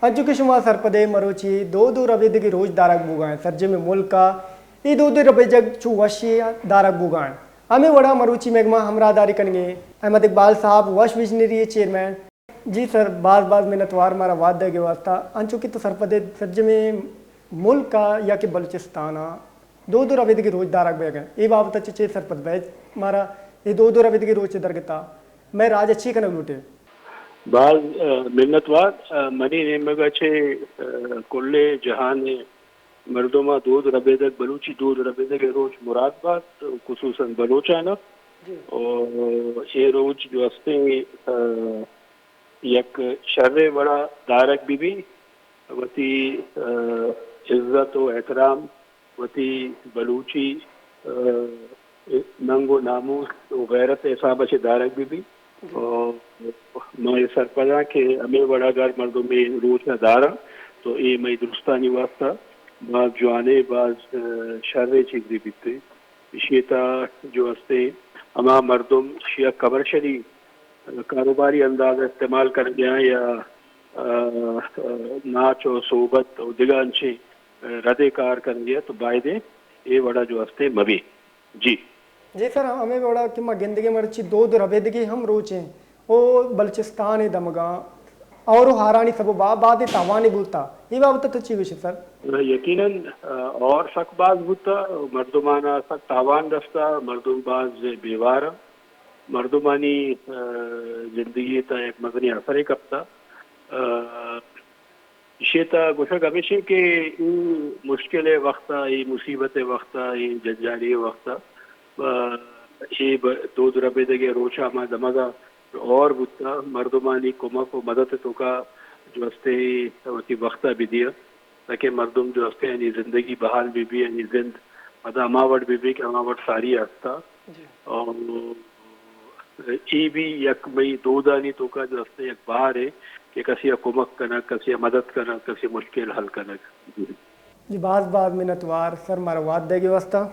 انچو کہ شما سرپد ئے، مروچی دود و ربیدگی روچ دارگ بوگا انت۔ سرجمیں ملک ء اے دود و ربیدگ چو وشی دارگ بوگا انت۔ ہمے وڑا مروچی مئے گما ہمراہداری کنگے احمد اقبال صاحب، وش وژنری ء چیئرمین۔ جی سر، باز باز منتوار مارا وعدہ کے واسطہ۔ انچو کہ تو سرپد ئے، سرجمیں ملک ء یا کہ بلوچستان ء دود و ربیدگی روچ دارگ بیگ انت۔ اے بابت ء چہ چے سرپد بئے؟ مارا اے دود و ربیدگی روچ ء درگت ء مئے راج ء چی کنگ لوٹے؟ باز، ء، منتوار۔ ء، منی نیمگ ء چہ، ء، کل جہان ء مردم ء دود ربیدگ، بلوچی دود ربیدگ ء روچ مراد بات، خصوصاً بلوچان ء۔ جی۔ و اے روچ جو ہستیں، ء، یک شریں وڑا دارگ بہ بی، وتی، ء، عزت و احترام، وتی بلوچی، ء، ننگ و ناموس و غیرت ء حساب ء چہ دارگ بہ بی۔ جی۔ و ما اے سرپداں کہ ہمے وڑا گر مردم اے روچ ء داراں تو اے مئے درستانی واسطہ باز جوانیں، باز، ء، شریں چیزے بیت۔ ایشی ء تہا جو ہستیں ہما مردم ایشی ء کمرشلی کاروباری انداز ء استعمال کنگ ء یا، ء، ء، ناچ و صحبت و دگہ انچیں، ء، ردیں کار کنگ ء تو بایدیں اے وڑا جو ہستیں مبی۔ جی۔ جی سر، ہمے وڑا کہ ما گندگیں مرچی دود ربیدگی ہم روچیں او بلوچستان ء دمگاں اور ہارانی سبب ء بازیں تاوانے بوتا۔ اے بابت ء تو چی گوشے سر؟ یقیناً، ء، اور سک باز بوتا، مردمان ء سک تاوان رستا، مردم باز بیوار ء۔ مردمانی، ء، زندگی ء تہ یک مزنیں اثرے کپتہ۔ ء، ایشی ء تہ گوشگ ہمیش انت کہ اے مشکل ء وقت ء، اے مصیبت ء وقت ء، اے جنجالی ء وقت ء، ء، اے ب-، دود ربیدگ ء روچ ء ہما دمگ ء اور بوتہ، مردمانی کمک و مدد ء توکا جو ہستے وتی وقت ء بدیاں۔ تاکہ مردم جو ہستے آنی زندگی بحال بہ بی، آنی زند پدا ہما وڑ بہ بی کہ ہما وڑ ساری ہستا۔ جی۔ اور اے بھی یک مئی دودانی توکا جو ہستے یک بہارے کہ کسی ء کمک کنگ، کسی ء مدد کنگ، کسی مشکل حل کنگ۔ جی۔ جی، باز باز منتوار سر مارا وعدہ کے واسطہ۔